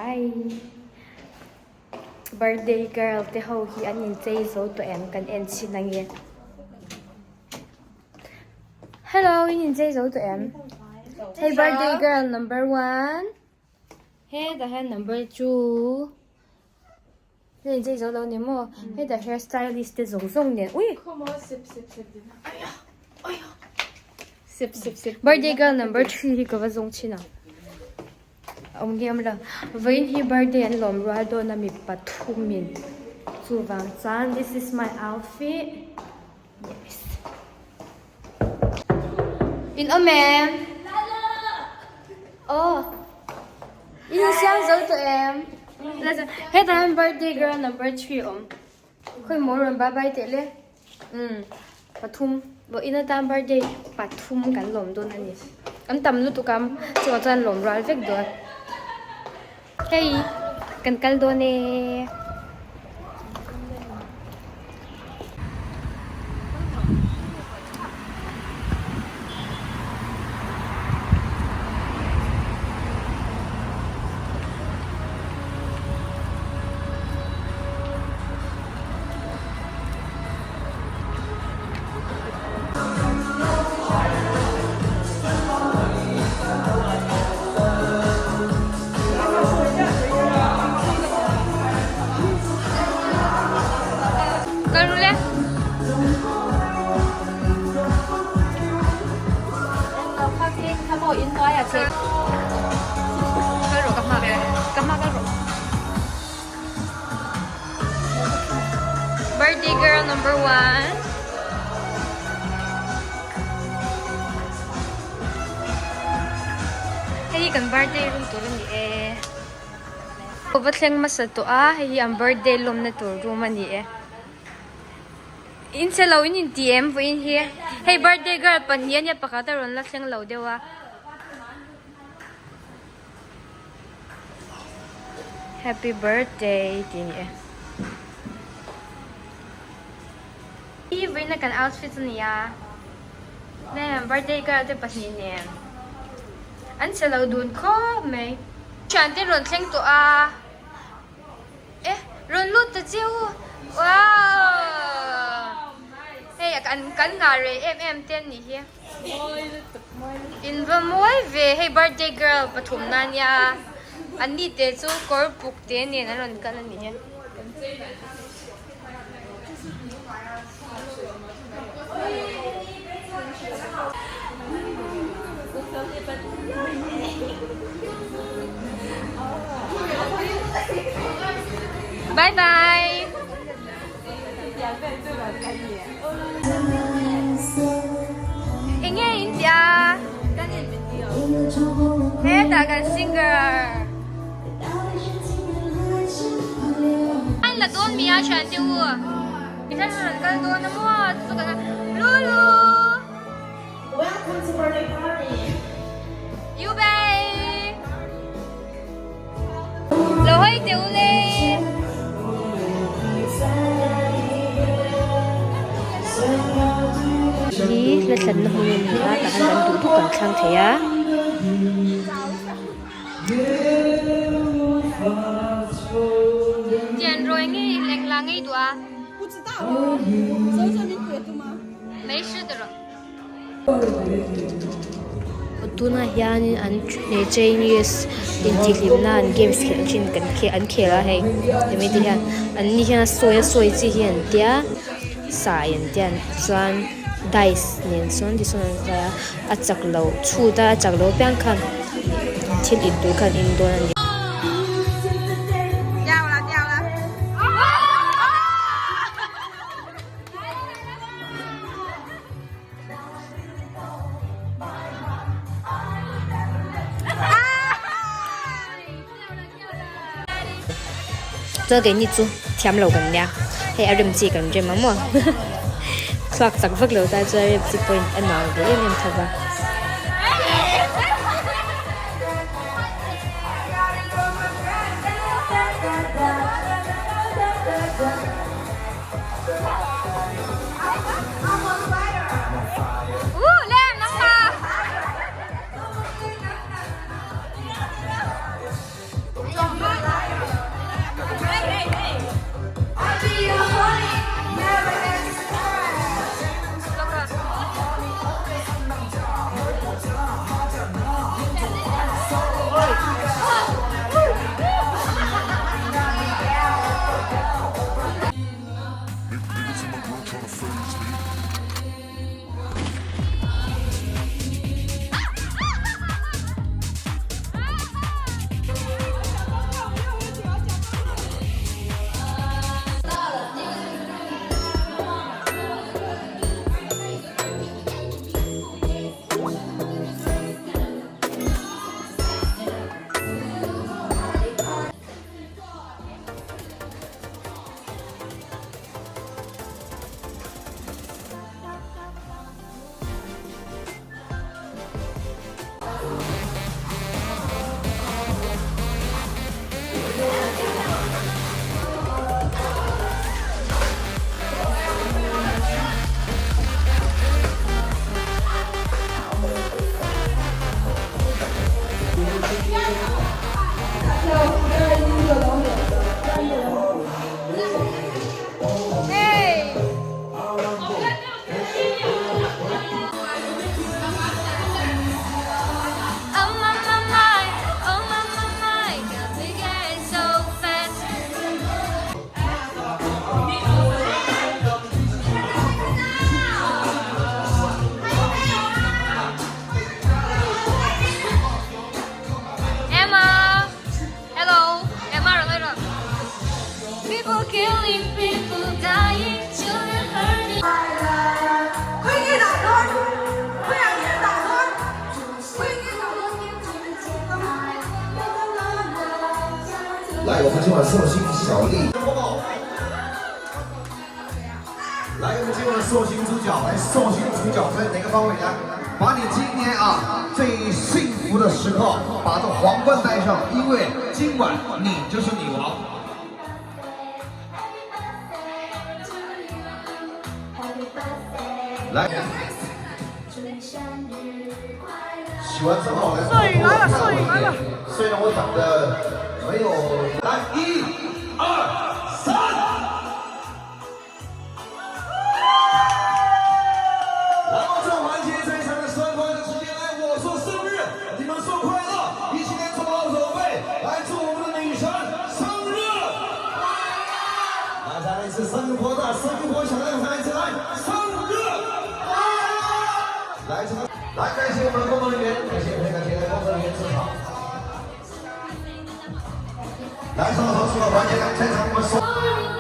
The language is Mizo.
Bye. Birthday girl te ho hi an inchei zo tawh em kan en chhin ange. Hello, in inchei zo tawh em? Hey birthday girl number 1. Hetah hian number 2. Hei inchei zo lo ni maw? Hetah hair stylist te zawng zawng nen ui! Birthday girl number 3 hi ka va zawng chhin ang. Awm nge awm lo. Vawiin hi birthday an lawm rual dawn a mi pathumin. Chuvang chuan this is my outfit. Yes. In awm em? Aw. In insiam zo tawh em? Hetah hian birthday girl number 3 awm. Khawi maw rawn bye bye teh le. Umm pathum vawiin atan birthday pathum kan lawm dawn a ni. An tam lutuk a chuvang chuan lawm rual vek dawn. Hei kan kal dawn e. Kal ru le. Kal rawh ka hma ka hma kal rawh. Birthday girl number 1. Hei hi kan birthday room tur a ni e. Ka va thleng hmasa tawh a, hei hi an birthday lawmna tur room a ni e. In che lo in inti em vawiin hi. Hei birthday girl pahnih a nia pakhat a rawn la thleng lo deuh a. Happy birthday tih a ni e. Hi vawiina kan outfit a ni a. Hei birthday girl te pahnih nen an che lo dun khawp mai. Thiante rawn thleng tawh a. E rawn lut ta chiu wow hei kan kan nghah rei em em te an nih hi in va mawi ve hei birthday girl pathum na ania an ni te chu kawr puk te nen an rawn kal a nih hi. Bye bye. Enge in tia? Hetah kan singer. An la dawn mi a thian te u. Tikhan rawn kal dawn a maw chu kan Lulu. Welcome to birthday party. You bay. Lo hawi teh u le. Hi hla thlanna hmun a ni a tah hian kan duh duh kan thlang thei a. Tian rawi ngei engla ngei duh a. Mai hre ta rawh. Tunah hianin an he Chinese intihhlimna an games khelh thin kan an khel a hei hemi te hian an ni hian a sawi a sawi chi hi an tia sai an tia chuan dice nen sawn tisawn an zai a a chak lo chhut a a chak lo apiang khan thil in tur khan in dawn a ni. Chuan keini chu thiam lo kan nia hei a rem chi kan rem a maw thluak chak vak lo tan chuan rem chi point a nuam ve em em tho va. 来，我们今晚寿星小丽。来，我们今晚的寿星主角，来，寿星主角在哪个方位来？把你今年啊最幸福的时刻，把这皇冠戴上，因为今晚你就是女王。来，洗完之后来，摄影来了，摄影来了。虽然我长得没有，来，一、二、三。然后这个环节在场的双方的时间来，我说生日，你们说快乐，一起来做好准备，来祝我们的女神生日快乐！来，再来一次生活大，生活响亮，再来一次来生日快乐！来，这个来感谢我们的工作人员，感谢感谢工作人员支持。来，双手说个环节，来，在场我们说。